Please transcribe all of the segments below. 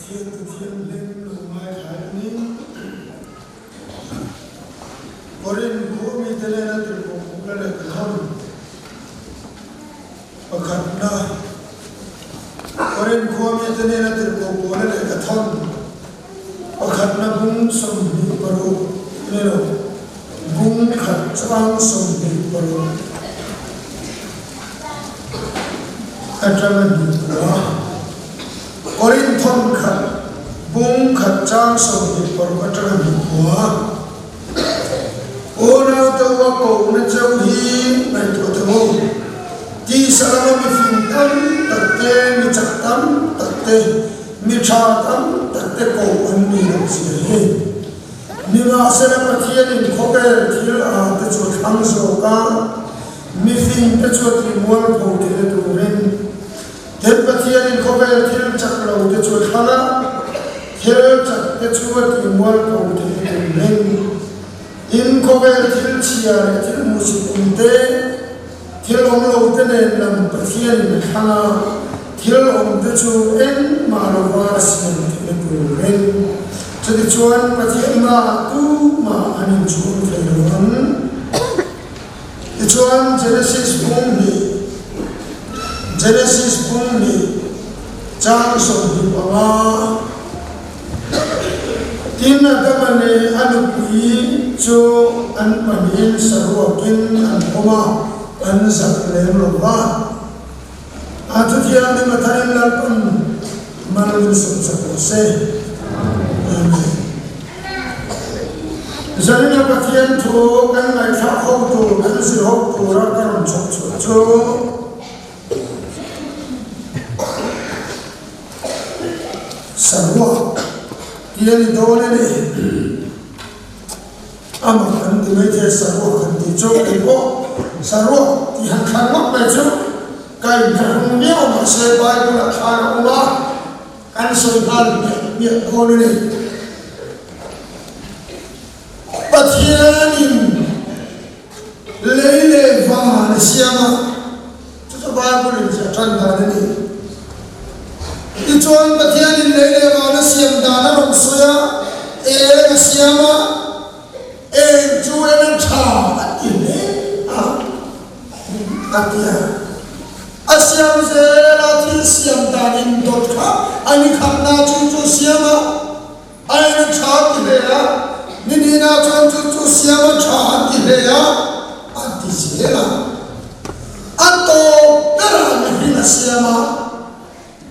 Pathian Thu Thianghlim lo ngaithla in Korin khua mite nena tirhkoh hmuhna leh kan hawn pakhatna Korin khua mite nena tirhkoh pawhna leh ka thawn pakhatna bung 26 ni lo bung khat chang 26 atanga hnih kua. Korin thawn khat bung khat chang 26 atanga hnih kua. Unau te ua kohna cheu hi ngaihtuah teh u. Tisa lama mi fing tam tak te, mi chak tam tak te, mi tha tam tak te koh an ni lo zia hi. Nimahsela Pathianin khawvel thil a te chu a thlang zawk a, mi fing te chu a tih mualpho thei turin Tin, Pathianin khawvel thil chak lo te chu a thlang a, thil chak te chu a tih mualpho thei turin. Tin, khawvel thil chhia leh thil hmuhsit awm te, thil awm lo te nen lam Pathianin a thlang a, thil awm te chu engmah lova a siam thei turin. Chutichuan, Pathian hmaah tumah an inchhung thei lo ang. Tichuan, Genesis bung hnih, Genesis bung hnih chang 25, Tin, Adama leh a nupui chu an pahnihin saruakin an awm a, an zak lem lo va. A thuthianghlim a tharin Lalpan mal min sawmsak rawh se. Amen. Zanina Pathian thu kan ngaihthlak ho tur, kan zir ho tura ka rawn chhawp chhuah chu Saruak tih a ni dawn a ni. Amah kan ti mai thei a, saruak kan tih chu kei pawh saruak tih han thlan ngawt mai chu ka inthlahrung viau mahse Bible ah khan a awm a, kan sawi nghal hmiah hmiah dawn a ni. Pathianin lei leh van a siam a, chu chu Bible in ziah tan dan a ni. Tichuan Pathianin lei leh van a siam dan a rawn sawi a, eng a siam a, eng chu en a tha a ti hle a, a ti a. A siam zel a, thil siam dan indawt kha a ni khatna chu chu siam a, A en a tha a ti hle a, ni nihna chuan chu chu siam a tha a ti hle a, a ti zel a. A tawp berah mihring a siam a,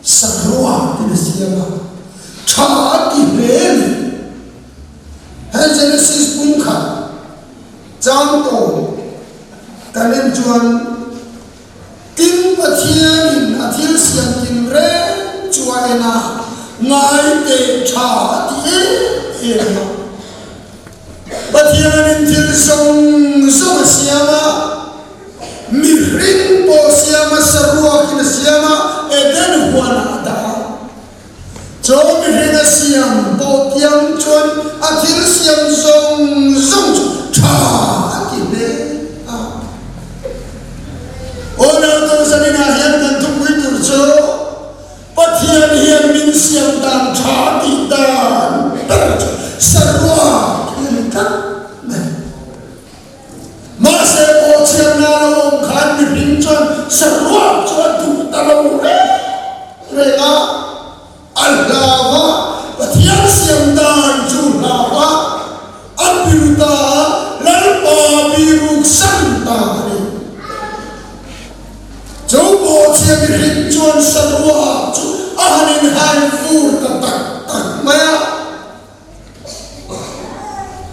saruah tin a siam a, tha a ti hle a ni. He Genesis pum khat chang tawp kan en chuan Tin, Pathianin a thil siam tin reng chu a en a, ngai teh tha a ti em em a. Pathianin thil zawng zawng a siam a, mihring pawh siam a, saruakin a siam a, Eden huanah a dah a. Chaw mihring a siam pawh tiang chuan a thil siam zawng zawng chu tha a ti hle a. Aw Lalto zaninah hian kan thupui tur chu Pathian hian min siam dan tha tih dan ber chu saruak hi a ni tlat mai. Mahse pawhchhiatna lo awm khan mihring chuan saruak chu a duh ta lo reng reng a, a hlau a, Pathian siam dan chu hlau a, a biru ta a, Lalpa biruk san ta a ni. Chu pawhchhia mihring chuan saruak chu a han inhai fur ta tak tak mai a.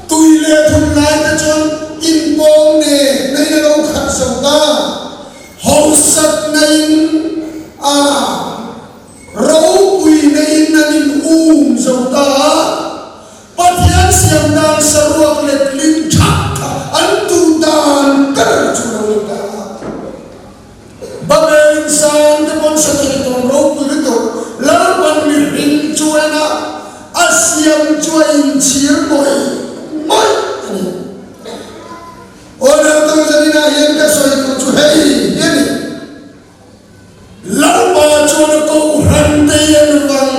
Tui leh thum lai te chuan inpawng nen na in a lo khat zo ta. Hausatna in a ropuina in an in um zo ta a. Pathian siam dan saruak letling thak kha an duh dan ber chu lo ni ta. Babel in sang te pawn sathei tawn ropui lutuk Lalpan mihring chu en a, a siam chu a inchhir mawih mawih a ni. Aw Laltu zaninah hian ka sawi tur chu hei hi a ni. Lalpa chuan a kohhran te hi an vang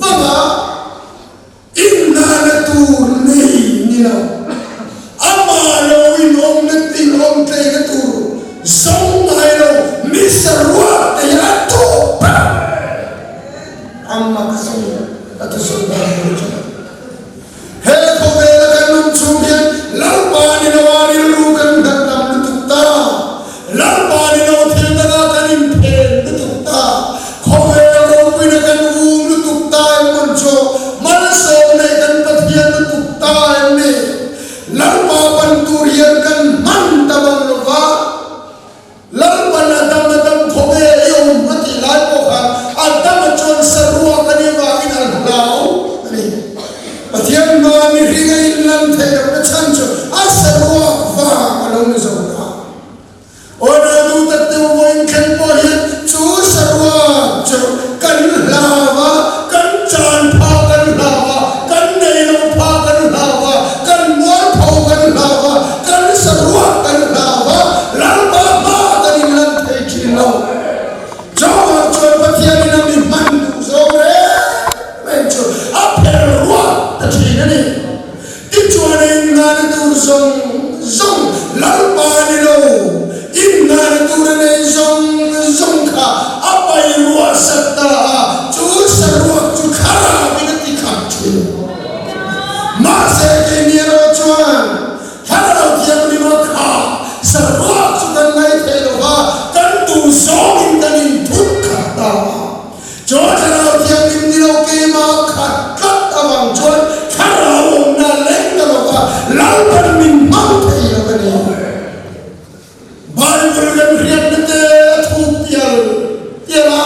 vang a. A mak a ni, a thusawi dan tur chu. He khawvela kan awm chhung hian Lalpa ni lo a rilru kan nghat tam lutuk ta. Lalpa ni lo thil danga kan inphen lutuk ta. Khawvel ropuina kan um lutuk ta em mawn chu malsawm nei kan Pathian lutuk ta em ni? Lalpa pan tur hian kan hman ta bang lo va. Lalpan a dam a dam khawp e, i awm a tih lai pawh khan a dam a chuan saruak a nih vangin a hlau a ni. Pathian hmaa mihring a inlan theih lohna chhan chu a saruak vang a lo ni zo ta. Aw duh tak deuh vawiin thleng pawh hian chu saruak chu kan hlau a, kan chan phah kan hlau a, kan nei lo phah kan hlau a, kan mualpho kan hlau a, Kan saruak kan hlau a, Lalpa hma kan inlan thei thin lo. Chauhah chuan Pathianin a mi hman duh zawng reng reng chu a pher ruak ta thin a ni. Tichuan a innghahna tur zawng zawng Lalpa a ni lo, innghahna tur a nei zawng zawng kha a pai ruah sat ta a, chu saruak chu thlarauin a ti khat thin. Mahse keini erawh chuan Thlarau Thianghlim a kha saruak chu kan ngaih theih lo va, kan duh zawngin kan inthut khat ta a. Chu Thlarau Thianghlim ni lo keimah khat tlat avang chuan Thlarau awmna leng ta lo va, Lalpan min hmang thei lo a ni. Bible kan hriatna te a thuk tial tial a,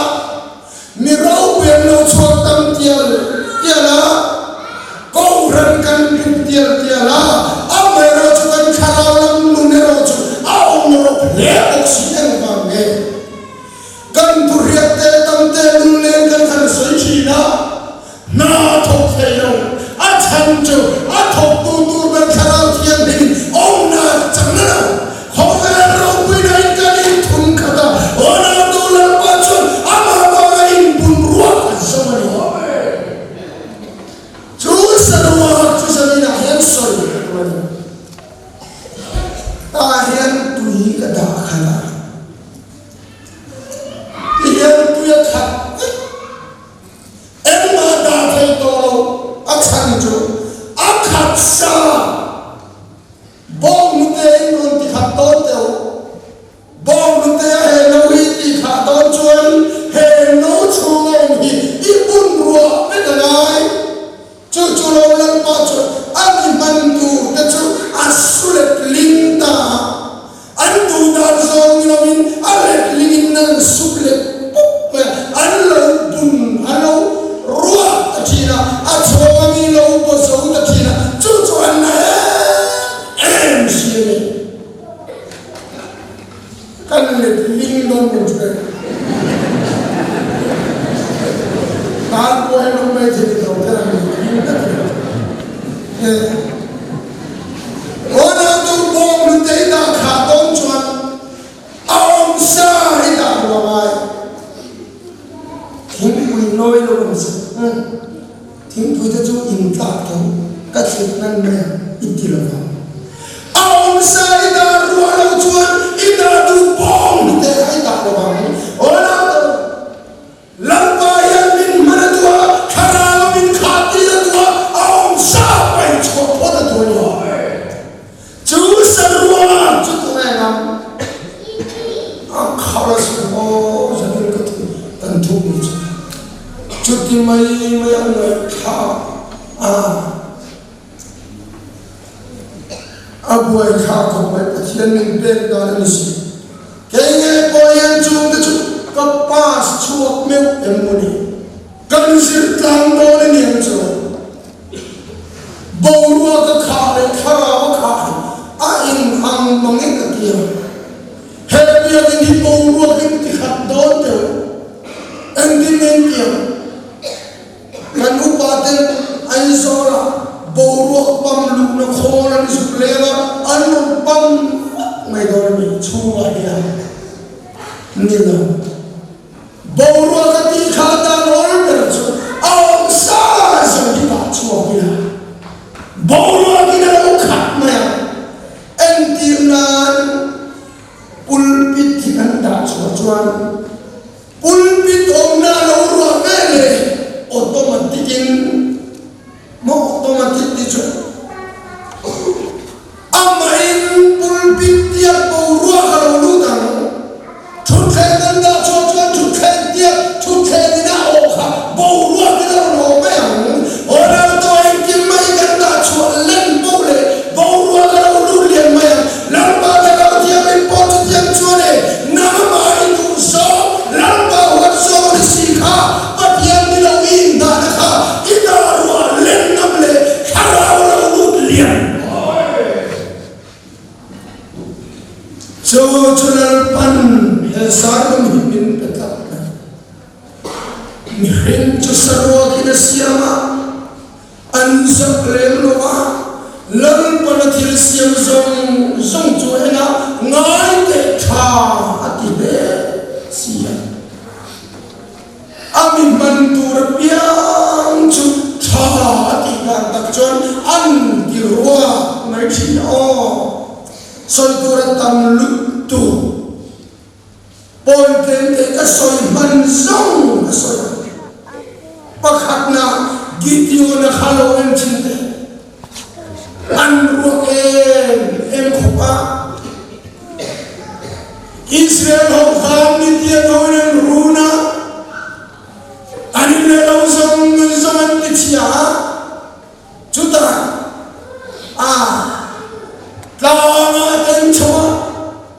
mi ropui an lo chhuak tam tial tial a, Kohhran kan ring tial tial a, amaherawh chu kan thlarau lam nun erawh chu a awm rawp hle bawk si engvang nge? Kan thuhriat te tam te lunglen kan han sawi thin a, Hna a thawk thei lo. A chhan chu a thawktu tur ber Thlarau Thianghlim awmna a chang lo. Khawvel ropuina in kan inthun khat a, Ronaldo Lalpa chuan amah vanga inbun ruak a zawng a ni. Chu saruak chu zaninah hian sawi ka duh a ni. Tah hian tui ka dah khat a, tihian tui a khat vek. Engmah dah thei tawh lo, a chhan chu a khat sa. Bawnghnute in rawn ti khat dawn teh u. Bawnghnute a he no hi ti khah dawn chuan he no chhunga awm hi i bun ruah vek a ngai. Chu chu lo Lalpa chuan a mi hman tur te chu a su let ling ta a. An duh dan zawng ni loin a letlingin an sup let pawp mai a, an lo bun, an lo ruat ta thin a, a chhawng ami lo baw zo ta thin a, chu chu an na em em si a ni. Kan letling dawn mun chu e. Tan pawh hi lung mai thei lo kher an letling vek a ni. Ronaldo bawng hnute i dah khah dawn chuan a awm sa i dah ruah ngai. Thingpui nawi lo awm sa. Thingpui te chu in tlak tho ka thlit nan mai ang i ti lo vang. A awm sa i dah ruah lo chuan i dah duh bawng hnute kha i dah lo vang. Ronaldo. Lalpa hian min hman a duh a, thlarau a min khah tir a duh a, a awm sa paih chhuah phawt a duh a ni. Chu saruang chu tunge ngam? A khalh a sin aw zanin ka thu kan thuk ni chu. Chuti mai mai a ngaihthlak a, a buaithlak khawp mai Pathian min pek dan a ni si. Kei ngei pawh hian chungte chu ka pass chhuak meuh em maw ni? Kan zir tlang dawn a niang chu. Boruak a khah leh thlarau a khah hi a inang mang e ka ti a. He biakinn hi boruak in ti khat dawn teuh. Engtin nge in ti ang? Kan upa ten Aizawlah boruak pam luhna khawl an zuk leng a, an rawn pam vak mai dawn a ni, chhungah hian ni lo. Boruak a tih kha dan awl ber chu a awm sa zawng hi dah chhuak ila, boruakin a lo khat mai a, entir nan pulpit hi kan dah chhuah chuan, Pulpit awmna a lo ruah ve leh. Automatic in maw automatic tih chu Amahin pulpit tiat boruak a lo lut ang. Thutthleng an dah chhuah chuan thutthleng tiat thutthleng in a awh kha boruak in a rawn awh mai ang. Order tawh engkim mai kan dah chhuah len poh leh boruak a lo lut lian mai ang. Lalpa Thlarau Thianghlim pawh chutiang chuan e nangmah i duh zawng Lalpa huat zawng ni si kha Pathian ni lo i inhnahna kha i dah ruah len ngam leh Thlarau a lo lut lian. Chu chu Lalpan he sermon hi min pe tlat mai. Mihring chu saruakin a siam a, an zak lem lo a, Lalpan a thil siam zawng zawng chu en a ngai teh tha a ti hle si a. A mi hman tur apiang chu tha a tih dan tak chuan an ti ruak mai thin aw. Sawi tur a tam lutuk. Pawi tlem te ka sawi hman zawng ka sawi ang. Pakhatna Gideon-a kha lo en thin teh. An ruak em em khawp a. Israel ho khan Midian hoin an run a, an in leh lo zawng zawng an ti chhia a. Chutah a tlangah ten chho a,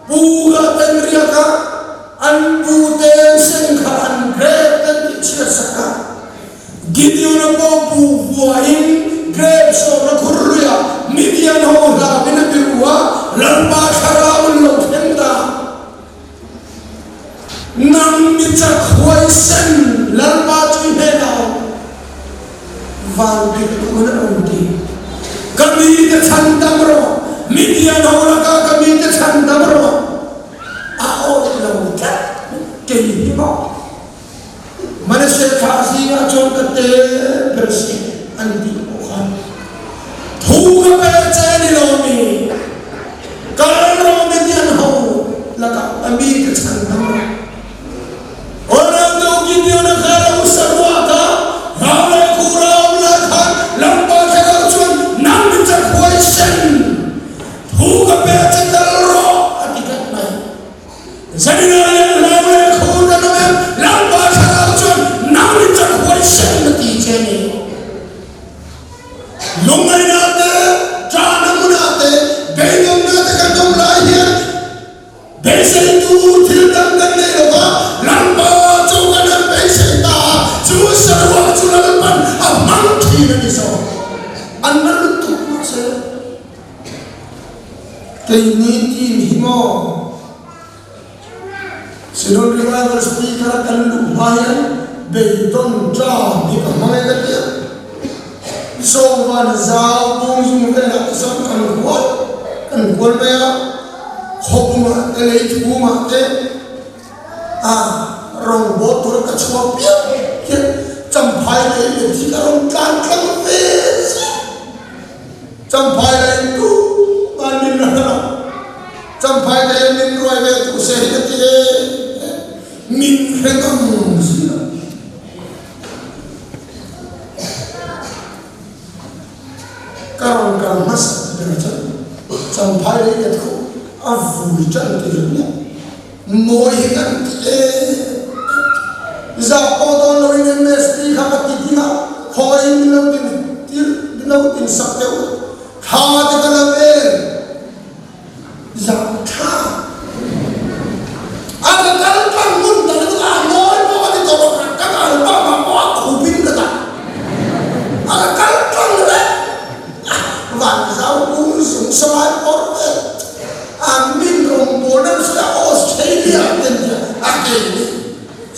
pukah ten riak a, an pute sen kha an grep ten tih chhiat sak a. Gideon-a pawh pu vuahin grep sawmna khur luiah Midian ho hlauhin a biru a, Lalpa thlarau an lo thleng ta. Nang mi chak huaisen Lalpa chu i hnenah a awm. Van dik tuin a awm ti. Ka mite chhandam rawh, Midian ho lakah ka mite chhandam rawh. A awih lo tlat kei hi maw? Manasseh thlah zingah chuan ka te ber si an tih pawh khan thu ka pe che a ni lo mi? Kal rawh Midian ho lakah a mi ka chhan hmang rawh. Orlando Gideon-a kha lo saruak a, rau leh khura awm lai khan Lalpa thlarau chuan nang mi chak huaisen thu ka pe che kal rawh a ti tlat mai. Zaninah hian hlau leh khur kan awm em? Lalpa thlarau chuan nang i chak huaisen a ti che a ni. Lungngaihna te, ṭahna hmunah te, beidawnna te kan awm lai hian beiseitu thil dang kan nei lo va, Lalpa chu kan han beisei ta a, chu saruak chu Lalpan a hmang ṭhin a ni zawk. An la lutuk mahse. Keini team hi maw Synod Revival Speaker a kan luh hma hian beidawn ṭam hi ka hmang e ka ti a. Zawngvan zau bung zung velah te chuan kan hual kan hual mai a, khawpumah te lei thumah te a rawngbawl tura ka chhuak piap hian champhai lei let hi ka rawn tlan tlang ve ziah. Champhai la in tu man min la hran a, Champhai te hian min ruai ve duh se hi ka ti e, min hre ngam si lo. Ka rawn kal hmasa ber chuan Champhai lei let khu a vui tan ti reng nia, mawi hi kan ti e. Zah pawh dawn loin MSP kha ka ti ding a, khawiin min lo din tir min lo din sak deuh a, thla te ka lo en zah thla a ka kal tlang hmun ta lutuk a, a mawi pawh ka ti tawh lo, ka kal pah mah pawh a khup in ka dah a, ka kal tlang reng a, van zau kung zung salai pawr vel a min rawngbawl nan sawi a Australia ten hian a ke ni.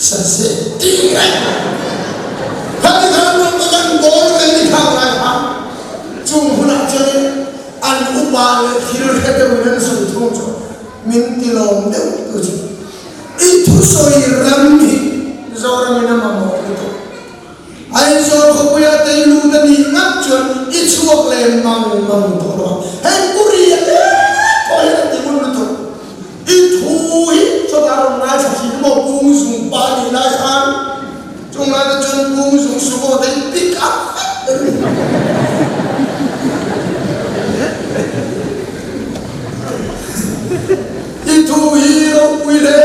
Sase ti reng khati khan ram ka kan bawl ve ni thak lai kha chung hunah chuanin an upa leh thil hre deuhin an sawi thung chu min ti lawm deuh tu chu i thusawi ram hi Mizoramin a mamawh lutuk. Aizawl khawpuia tei lut a nih ngat chuan i chhuak leh mang mang tawh lo ang. Hei Pu Ria lek pawh hian a ti ngun lutuk. I thu hi chawtah rawn ngaithla thin emaw Bung Zung pa nih lai khan chu. Chung lai te chuan kung zung sumo te in pick up vek a ni. I thu hi ropui hle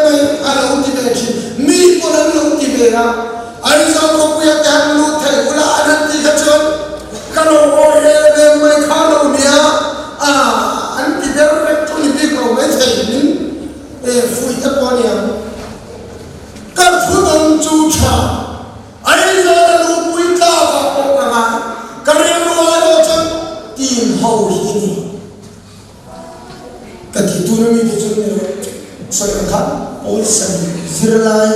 mai a lo ti ve thin. Mi pawn an lo ti ve a, Aizawl khawpuia te han lut thei ula an han tih kha chuan ka lo awi em em mai kha lo nia a an ti ber vek chu ni bik lo mai thei min fuih te pawh a ni ang. Ka thunawn chu tha Aizawl a luhpui tlak ah pawh ka ngai, ka rilru aiawh chuan team ho hi a ni. Ka ti tuna mi te chuan ni lo sawi ang kha pawl sarih zirlai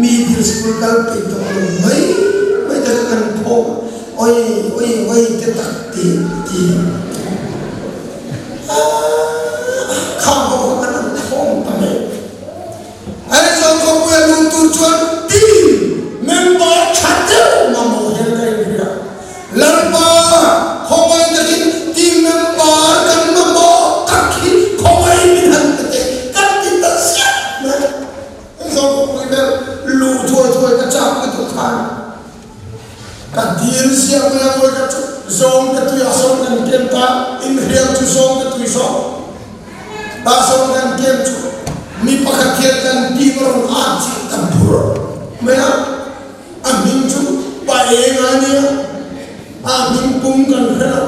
middle school kal peih tawh lo mai mai te kha kan phawk a oi oi oi te tak te ti a khang ho kha kan an khawm ta mai. Aizawl khawpuia lut tur chuan team member tha deuh mamawh hian ka inhria. Lalpa, khawngaih takin team member kan mamawh tak hi khawngaih min han pe teh kan ti ta ziah mai. Aizawl khawpui vel luh thuai thuai ka chak lutuk khan ka dil ziah mai a, vawi khat chu zawng te tuiah sawn kan kem ta, inhriam chu zawng te tui sawn. Pastor kan kem chu mi pakhat hian kan team a rawn at chih ta bur mai a, a hming chu Pa Enga a nia, a hming pum kan hre lo,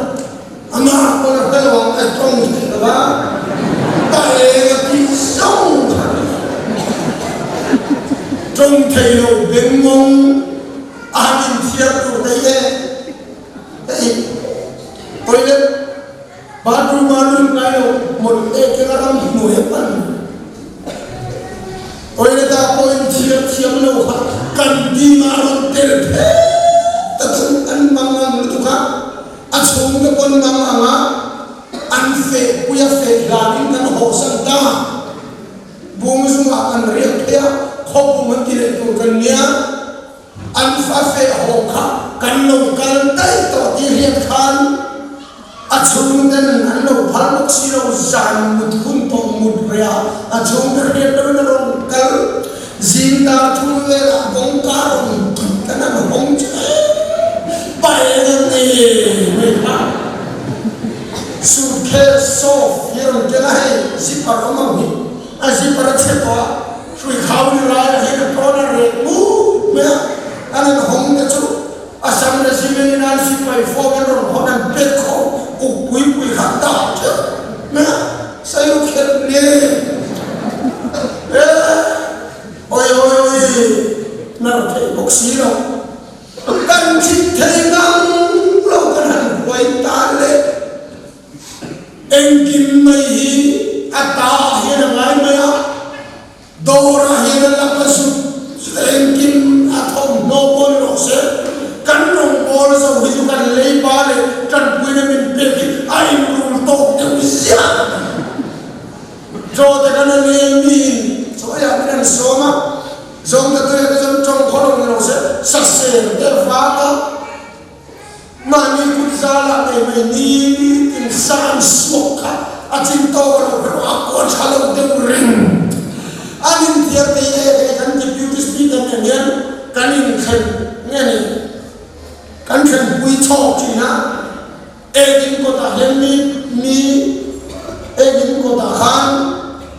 amah pawn a hre lo ang, a tawng thei lo va, Pa Enga tih zawng kha a ni. Tawng thei lo bengmawng a han inthiar tur daih e, hei toilet Bathroom a lut ngai lo, mawlh e keng a ram hnuai a pan. Toilet ah pawh in thiar thiam lo kha kan team ah rawn tel phet ta chu an mang ang lutuk a, a chhungte pawn mang ang a, an feh pui a feh hlan in kan hawhsan ta. Bung zungah kan riak phei a, khawpum an ti leh tur kan nia. An fa feh haw kha kan lo kal daih tawh tih hriat khan a chhungten an lo phal bawk si lo, zan mut hun tawh mut reh a, a chhungte hriat loin a rawn kal. Zing dar thum velah kawngka rawn tut kan han hawng chu paih a ni mai kha. Suitcase soft hi a rawn keng a, hei zipper awm ang hi, a zipper a chhe tawh a. Hrui khau ni laiah hian a tawn a rek mut mai a, an han hawng te chu Assam Regiment in an sipai form an rawn hawn an pek khawm uk pui pui kha a dah teuh mai a, Sailu khelh nge e oi oi oi nar theih bawk si lo, kan thit thei ngang lo kan han huai ta le. Engkim mai hi a ta ah hian a ngai mai a, dawr ah hian a lak a zut zut a, engkim a thawmhnaw pawh ni rawh se, kan rawngbâwl zo hi chu kan leiba leh ṭanpuina min pek hi a inrul tawk deuh ziah a ni. Chaw te kan a leng miin chaw eiah min an sawm a, zawng te tuiah te chuan ṭawng khaw lo ni rawh se, sasel te a vak a. Mahni kut zalah ngei mai nitin san suak kha a chin tawk lo hreuh a, a tha lo deuh reng. An inthiar thei e hei kan Deputy Speaker nen hian kan inthlen nge ni kan thlenpui chhawk thin a, Ekin kawtah hian mi mi Ekin kawtah khan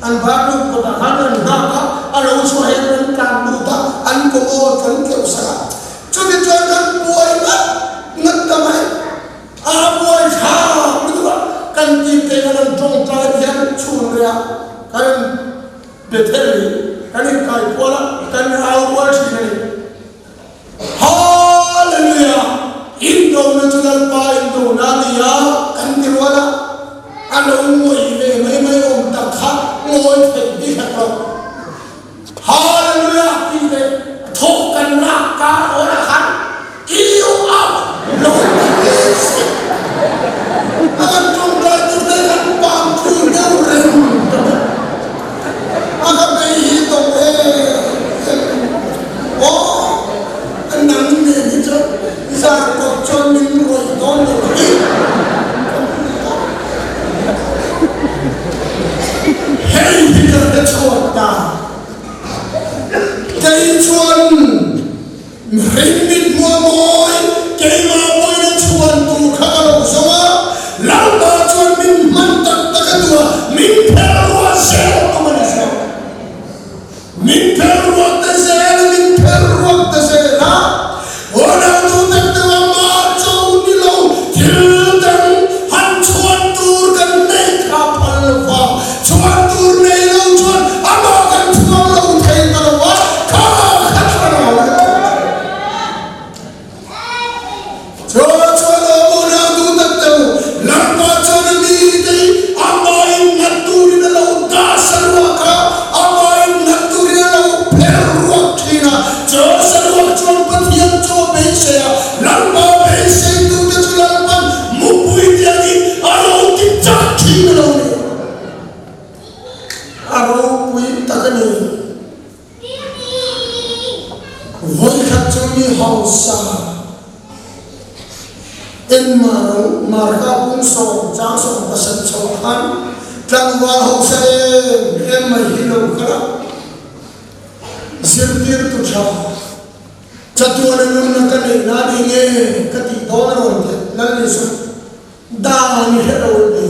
an bathroom kawtah khan an nghak a, a lo chhuah hian kan tlan lut a, an kawmawl kan tleuh sak a. Chutichuan kan buai ngat ngat ta mai. A buai thlak lutuk a, kan team te kan han tawngtai hian chhun reh a, kan in Bethel hi kan inkai kual a, kan au rual thin a ni. Hallelujah! Indona chu Lalpa indona a ni a, kan ti rual a, a lo ngawih ve mai mai awm tak kha ngawi theih bik hek lo. Hallelujah tih leh thawk kan lak kar awn ah khan you out lo ti ve si. A kan tawngtai tur te kan pang thul deuh reng ta mai. A ka bei hi tawng em em aw a nang nen hi chuan zar kawt chuan min rawih dawn lo hi ka hmu ta. Hei hi ka. mawi, keimah pawhin a chhuan tur kha ka lo zawng a, Lalpa chuan min hman tak tak a duh a, min phelh ruah zel tum a ni zawk. Min phelh ruak ta zel a, min phelh ruak ta zel a, Unau tak deuh a mah cho ni lo thil dang han chhuan tur kan nei kha phal lo va, chhuan tur nei lo chuan amah kan chhuang lo thei ta lo a, kha kha thlarau a thawk thin. Chu chuan aw unau duh tak deuh, Lalpa chuan a mite hi amah innghat turin a lo dah saruak a, amah innghat turin a lo pherh ruak thin a. Chu saruak chuan Pathian chu a beisei a, Lalpa beiseitute chu Lalpan mupui te angin a lo ti chak thin a lo ni. A ropui tak a ni. Vawikhat chu mi hausa engmah lo Marka pung sawm chang 17 chho ah khan tlangval hausa em em mai hi lo kal a, zirtirtu tha chatuana nunna ka neih nan enge ka tih dawn a rawn ti a, Lal Isua dan i hre lo em ni?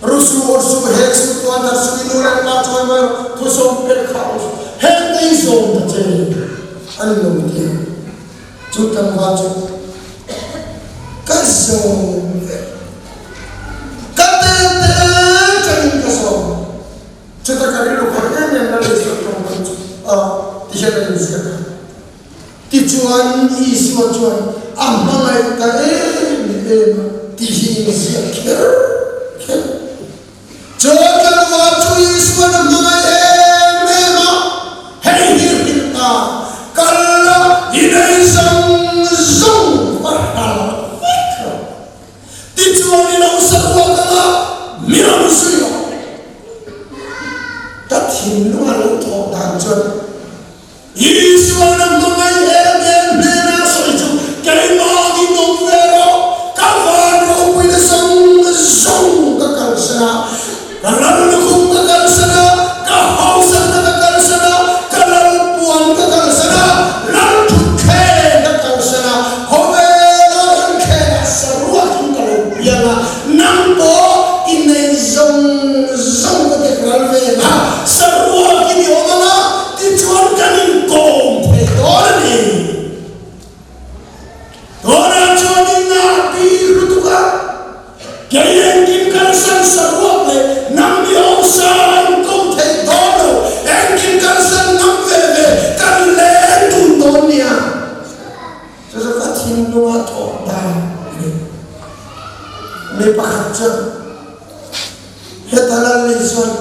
Ru suh, awr suh, hek suh, tuan thar suh, i nu leh pa chawi mai rawh, thusawm pek kha awr suh, heng te i zawm ta che an lo ti a. Chu tlangval chu ka zawm vek, ka te te tangin ka zawm. Chuta ka rilru khawih em em na leh Isua tawngkam chu ti hian a inziak a. Tichuan, Isua chuan a hmangaih ta em em a tih hi inziak kher kher. Chu tlangval chu Isua'n a hmangaih em em a, hei hi hrilh ta, Kal la, i nei zawng zawng va hral vek rawh. Tichuan i lo saruak anga mi rawn zui rawh. Ka thinlung a lo thawh dan chuan Isua'n a hmangaih em em hnena sawi chu, Keimahni awm ve rawh, ka van ropuina zawng zawng ka kalsan a, ka lal lukhum ka kalsan a, ka hausakna ka kalsan a, ka lalpuan ka kalsan a, lal thutthleng ka kalsan a, khawvela kan thlenah saruakin ka lo piang a, nang pawh i nei zawng zawng ka tek ral ve ang a, saruakin i awm ang a, Tichuan kan inkawm thei dawn a ni. Tunah chuan i ngah tir lutuk a, kei engkim kalsan saruak leh nang mi hausa inkawm thei dawn lo, engkim kalsan ngam ve ve kan leng dun dawn nia. Chu chu ka thinlunga thawh dan a ni. Mi pakhat chuan heta lal ni chuan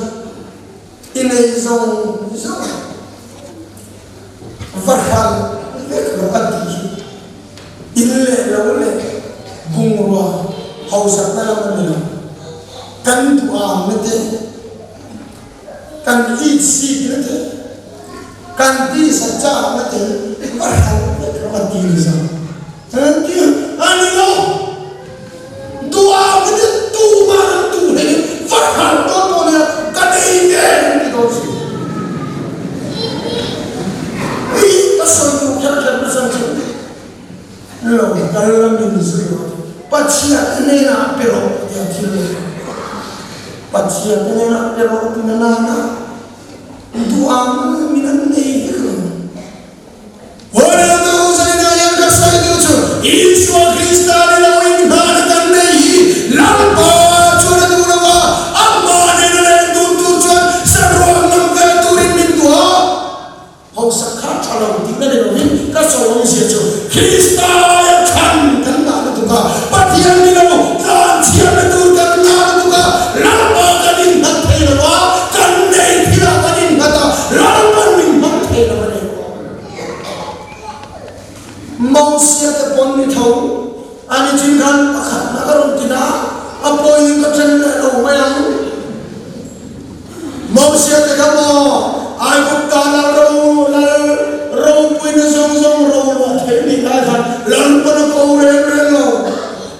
I nei zawng zawng va hral vek rawh a tih hi in leh lo leh bungrua hausakna lam a ni lo. Kan duham na te, kan it sik na te, kan tisa chak na te va hral vek rawh a ti ni zawk. An ti a ni lo. Duham na te tumah an duh hlei in va hral dawn pawh nia ka nei ve an ti dawn si. Hei ka sawi duh kher kher nasa chu lo kal la min zui rawh ti. Pathian hnenah pe rawh tia thil lo kal. Pathian hnenah pe rawh ti na nana duham min an nei vek lo. Huaneltu Zaina hian ka sawi duh chu Isua Krista ni lo inhmahna kan nei hi Lalpa chuan a duh lo a, amah nena leng dun tur chuan saruak ngam ve turin min duh a. Hausak kha tha lo tihna ni lovin ka sawi awmzia chu Krista aia thlan kan ngah lutuk a, Pathian ni lo tlan chhiarna tur kan ngah lutuk a, Lalpa kan innghat thei lo a, kan nei thilah kan innghat a, Lalpan min hmang thei lo a ni. Mosia te pawn ni tho a ni chin khan pakhatna ka rawn ti na a pawi ka then leh lo mai ang. Mosia te kha maw Aigupta lal ro lal ropuina zawng zawng ro luah theih nih lai khan Lalpan a ko reng reng lo.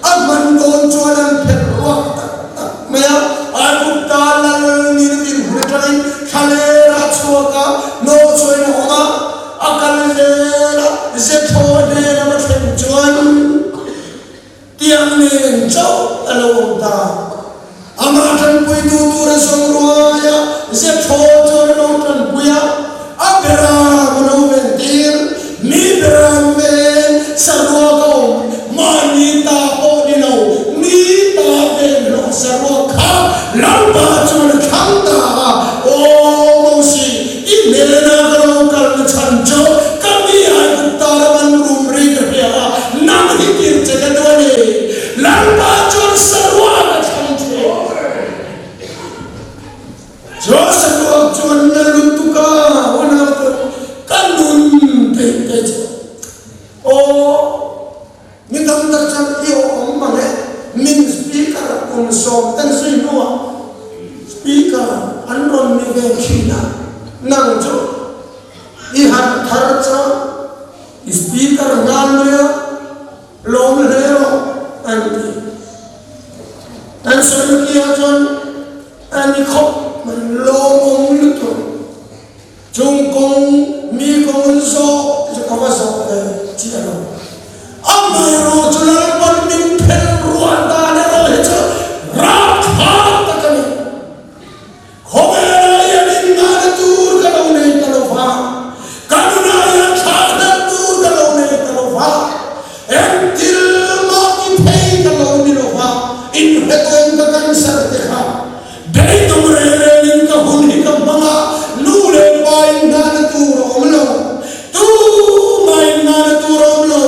A hman dawn chuan an phelh ruak tak tak mai a, Aigupta lal nina dinhmun atangin thlaler a chhuak a, nawhchuain a awm a, a kal zel a, Jethro hnen a va thleng. Tiang nen chauh a lo awm ta. Amah tanpuitu tur a zawng ruai a, Zepho chuan a lo tanpui a, a beram a lo ventir. Mi beram ven saruak a awm, mahni ta pawh ni lo, mi ta ven hlawh saruak kha Lalpa chuan a thlang ta a, Aw Mosi, i hnena ka lo kalna chhan chu ka mi Aigupta ram an rum ri ka hria a, nang hi tir che ka duh a ni. Lalpa chuan saruak a thlang thin. Chu saruak chuan na lutuk a, unau te, ka nun theih te chu aw. Mi tam tak chuan i aw awm mang e, min speaker kum 10 ten zui hnuah speaker an rawn ni ve thin a, nang chu i harh thar chuan i speaker nghal mai a, lawm hle rawh an ti. An sawi kia chuan a ni khawp mai, lawmawm lutuk. Chung kawng mi kawng an zawh te chu ka va zawh ve chiah lo. Amaherawh chu Lalpan min phel ruah dan erawh hi chu rapthlak tak a ni. Khawvelah hian innghahna tur ka lo nei ta lo va, ka nunah hian thlahhlelh tur ka lo nei ta lo va, eng thil mah ti thei ka lo ni lo va, inhretawm ka cancer te kha Beidawng reng rengin ka hun hi ka hmang a, nu leh pa inhnahna tur a awm lo. Tumah inhnahna tur a awm lo.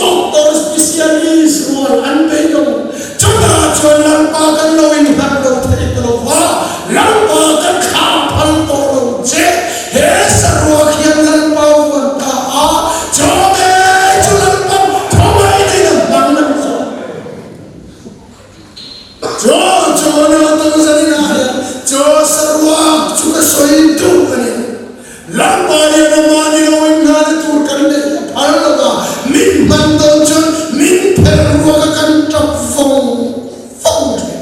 Doctor specialist rual an beidawng. Chutah chuan Lalpa kan lo inhlat lo thei ta lo va, Lalpa kan thlah phal tawh lo che. He saruak hian Lalpa vuan ta a, chawhmeh chu Lalpan thawmai in a hmang a ni zawk. Chaw chaw nautang zaninah hian chaw saruak chu ka sawi duh a ni. Lalpa hian a mahni lo inngahna tur kan neih a phal lo va, min hman dawn chuan min phelh ruak a kan tap vawng vawng thin.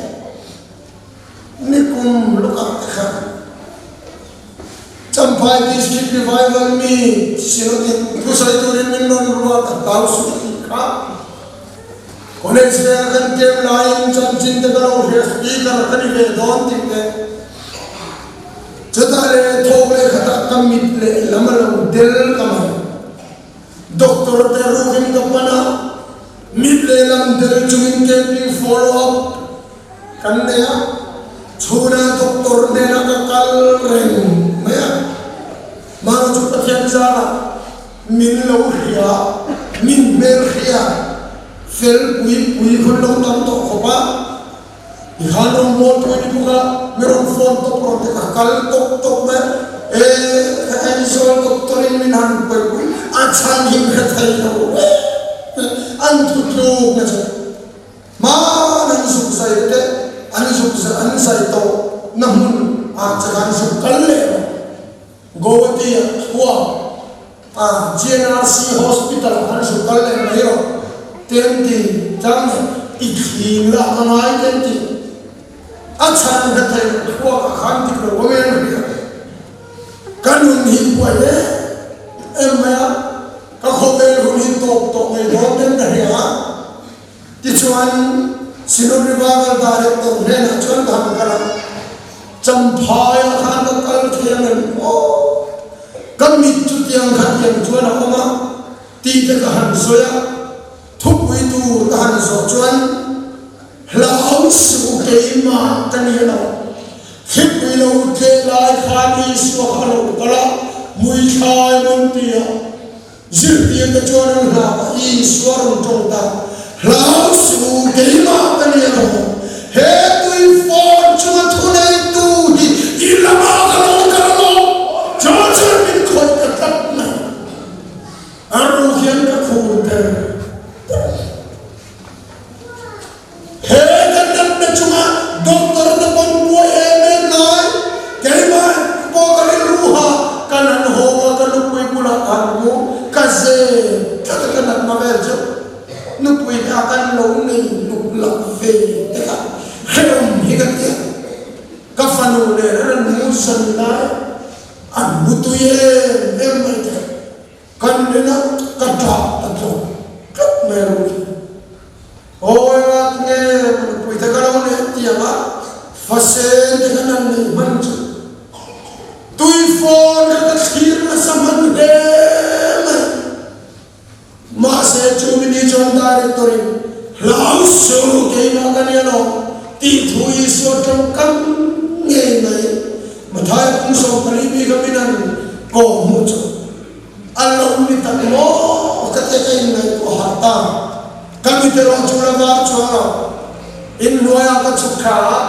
Nikum lawkah te khan Champhai District Revival mi Synod-in thusawi turin min rawn ruat a hlau suh tih kha College veng a kan kem laiin chanchin te ka lo hria speaker ka ni ve dawn tih te chutah leh thawk leh khatah ka mit leh lam a lo del ta mai. Doctor te rukin ka pan a, mit leh lam del chungin camping follow up kan nei a, chhunah doctor hnenah ka kal reng mai a, mahni chu Pathian zarah Min lo hria, min hmel hria, fel pui pui hun lo tam tawh khawp a, i khan rawn mawl pui ni bawk a, mi rawn phone tawp rawn ti ka kal tawp tawp mai e, ka Aizawl doctor in min han pawi pui, a chhan hi hre thei lo reng an thu tluk na chu hman an zuk zai te an zuk an zai tawh na hmun ah che khan zuk kal leh rawh. Guwahati ah khua ah GNRC Hospital ah khan zuk kal leh mai rawh ten ti chang i thling lah ka ngai ten ti a chhan ka thei loh thluak ah khan dik lo awm em hria ka nun hi buai em em mai a ka khawvel hun hi tawp tawh mai dawn ten ka hria a tichuan Synod Revival Director hnenah chuan ka han kal a. Champhai ah khan ka kal thei ang em aw? Ka mit chu tiang kha tiang chuan a awm a tih te ka han sawi a, thupui tur ka han zawh chuan Hlau suh keimah ka ni lo, thlipui lo tleh lai khan Isua kha a lo kal a, Muithlai mawn ti a. Zirtir te chuan an hlau a, Isua rawn tawng ta, Hlau suh, keimah ka ni alawm, he tui fawn chunga thuneitu hi i lamah ka lo kal alawm, chu chuan min khawih ta tlat mai. A ru hian ka khur der der. He ka natna chunga doctor te pawn buai em em lai, keimah pawh ka rilru ha ka nan haw a, ka nupui bulah ka han hmu, ka ze tlat a ka natna vel chu nupui kha kan lo nei luk lak ve te kha hrehawm hi ka ti a, ka fanu nen an han mu zan lai an mu tui em em mai te. Kan rinah ka ṭah ta tlawk tlawk mai a ro hi. Awi! sen te khan an neih hman chu. Tui fawn kha ka thlir nasa hman hle mai. Mahse chu mini chuan director in hlau suh keimah ka nia lo tih thu Isua tawngkam ngei mai Mathaia kum 14 bik a min an kawh hmuh chu a lo ni tak maw ka tia ka inngaihtuah harh ta. Ka mit erawh chu la var chuang lo. Inhnuaiah ka chhuk thla a.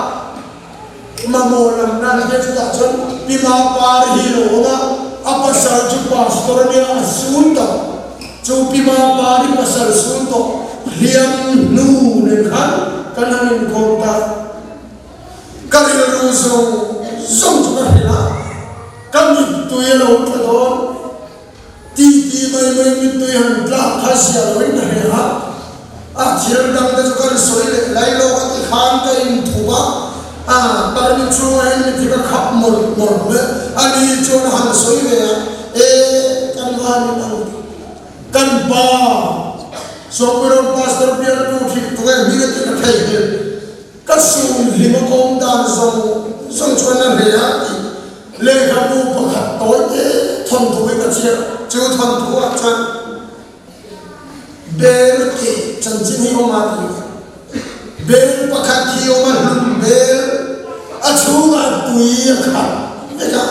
Mamawh lam nan hian chutah chuan Pi Mapar hi lo awm a, a pasal chu pastor a nia, a sul tawh. Chu Pi Mapar hi pasal sul tawh hliam hnu nen khan kan han inkawm ta. Ka rilru zawng zawng chu ka hrilh a, ka mittui a lo tla dawn. Ti ti mai mai mittui han tlak kha zia lo in ka hre a, a thil dang te chu kan sawi leh lai lawk a ti khan ka inthup a, a tarmit chhungah hian mithi ka khap mawlh mawlh mai a, ani chuan a han sawi ve a, e kan van in ang tih kan pa Sawmpuirawng Pastor bialtu thih tuk e hming a ti ka theihnghilh. Ka sum hlim a kawm dan zawng zawng chuan a hle a tih lehkhabu pakhat tawi te thawnthu hi ka chhiar. Chu thawnthu ah chuan bel tih chanchin hi awm a tih bel pakhat hi awm a hlum bel a chhungah tui a khat vek a.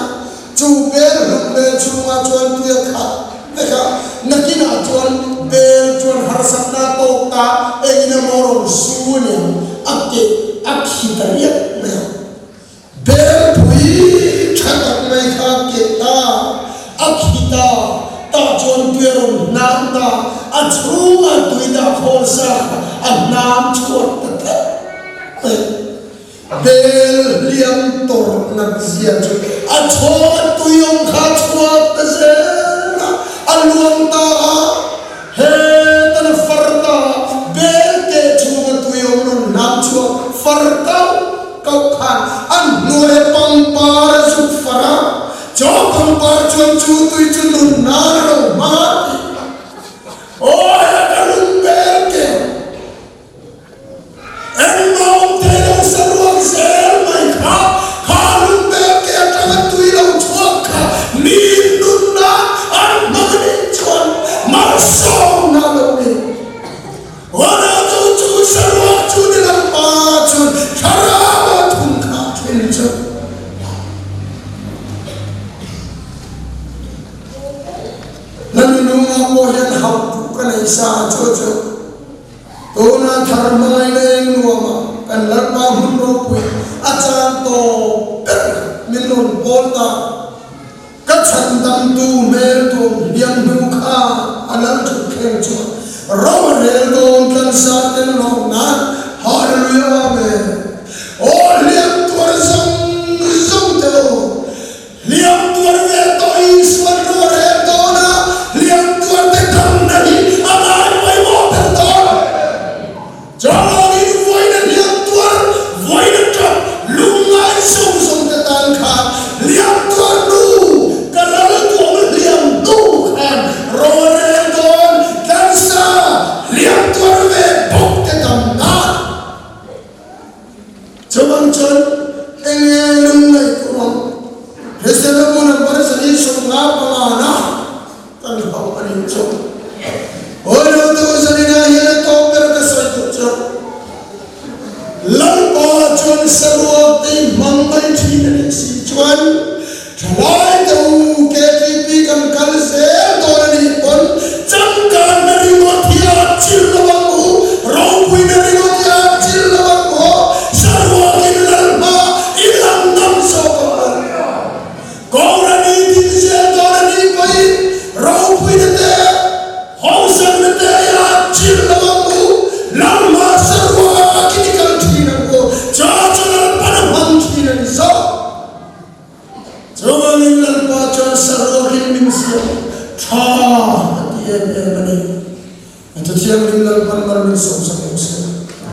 Chu bel hlum bel chhungah chuan tui a khat vek a, nakinah chuan bel chuan harsatna a tawk ta, engin emaw rawn su a niang, a keh a khi ta riak mai a. Bel pui tha tak mai kha a keh ta, a khi ta, tah chuan tui a rawn hnam ta, a chhungah tui dah khawl sa kha a hnam chhuak ta tlat mai. Bel hliam tawrh nat zia chu a chhawng a tui awm kha a chhuak ta zel a, a luang ta a, hetan a far ta a, bel teh chhung a tui awm rawn hnam chhuak far kauh kauh khan a hnuai a pangpar a zuk far a, chaw pangpar chuan chu tui chu nun nan a lo hmang a tih aw heta lung bel teh. Engmah awm thei lo saruak zel mai kha, kha lungpek ke atanga tui lo chhuak kha mi nunna an hmang a nih chuan malsawmna a lo ni. Ronaldo chu saruak chu ni lo pa chuan thlarau a thun kha thin chu. Hla nunungah pawh hian hauh duh ka nei sa chu chu. Tuna thar hmangaihna eng nuama kan Lalpa hmun ropui a chang tawp ber min rawn pawl ta. Ka chhandamtu hmel tuam hliam hnu kha a lal thut thleng chuan ro a rel dawn tlansa tel lawm nan Hallelujah Amen. Aw hliam tuar zawng zawng te aw. Hliam tuar ve tawh Isuan ro a rel dawn a, hliam tuar te damna hi a ngai pawimawh ber dawn. Chuvangin vawiina hliam tuar, vawiina tap, lungngai zawng zawng te tan khan hliam tuar nu ka ral tuam hliam hnu khan ro a rel dawn, tlansa hliam tuar ve bawk te damna. Chuvang chuan enge lungngaih tur awm? Hrisel a hmun ang parisari 55 na kan hauh a nih chu. Awi lo tu zaninah hian a tawp ber ka sawi duh chu Lalpa chuan saruak te i hmang mai thin a nih si chuan Thalai te u KTP kan kal zel dawn a nih pawn changkanna ringawt hi a chil lo ang u, ropuina ringawt hi a chil lo ang u, saruakin Lalhma i lang ngam zawk ang u. Kohhran i din zel dawn a nih pawhin ropuina te, hausakna te hi a chil lo ang u, Lalhma saruakin i kal thin ang u, cha chu Lalpan a hmang thin a ni zawk. Chuvangin Lalpa chuan saruakin min siam tha a ti em em a ni. A Thuthianghlim Lalpan mal min sawmsak rawh se.